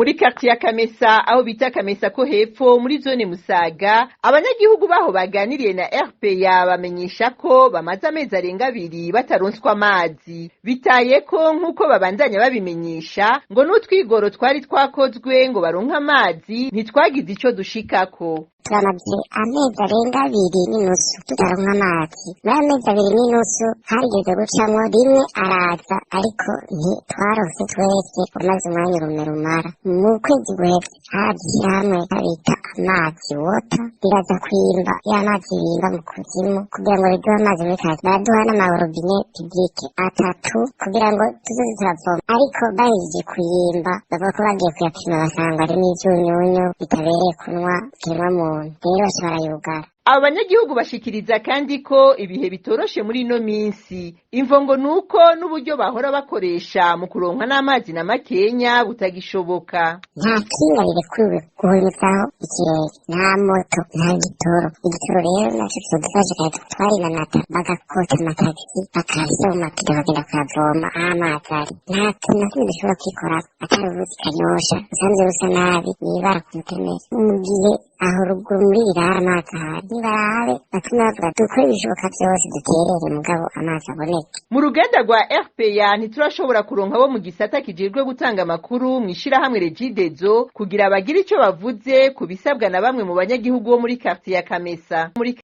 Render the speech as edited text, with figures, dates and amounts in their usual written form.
Muri quartier ya Kamesa, aho bita Kamesa ko hepfo muri zone Musaga, abanyagihugu baho baganiriye na RPA bamenyesha ko bamaze amezi arenga 2 bataronswa amazi. Bitaye ko nk'uko babandanya babimenyesha, ngo n'utwigoro twari twakozwe ngo baronke amazi ntitwagize ico dushikako. Turamaze amezi arenga 2.5 tutaronka amazi. Muri ayo mezi 2.5 harigeze gucamwo rimwe araza, ariko ntitwaronse twese, umaze umwanya urume rumara. Mu kwezi guheze haje ishyirahamwe bita Amazi Water, riraza kwimba ya mazi bimba mu kuzimu kugira ngo riduhe amazi muri karitsiye. Baraduha n'amarobine publiques atatu kugira ngo tuzoze turavoma, ariko bahejeje kuyimba bavuga ko bagiye kuyapima basanga harimwo ivyunyunyu bitabereye kunywa kiremwa muntu, rero baca barayugara. Abo banyagihugu bashikiriza kandi ko ibihe bitoroshe muri ino minsi. Imvo ngo nuko n'uburyo bahora bakoresha mu kuronka n'amazi na makenya butagishoboka. Nta kinga rirekuwe guhunyizaho ikirere, nta moto, nta gitoro. Igitoro rero naco kizodufasha. Kare twarinanata bagakota amatagisi, bakayashyira mu mapido, bakagenda kuyavoma aho amazi ari. Nta kintu na kimwe dushobora kwikora atari uruzi Kanyosha rusanzwe rusa nabi, mw'ibara ku Mutemeri. Mu gihe aho ruguru muri Rirara amazi ahari, nibarabe batume bavuga dukore ibishoboka vyose, duterere, mugabo amazi aboneke. Mu ruganda rwa RPA ntiturashobora kuronka abo mu gisata kijejwe gutanga amakuru mw'ishirahamwe Regideso kugira bagire ico bavuze ku bisabwa na bamwe mu banyagihugu bo muri quartier ya Kamesa. Muri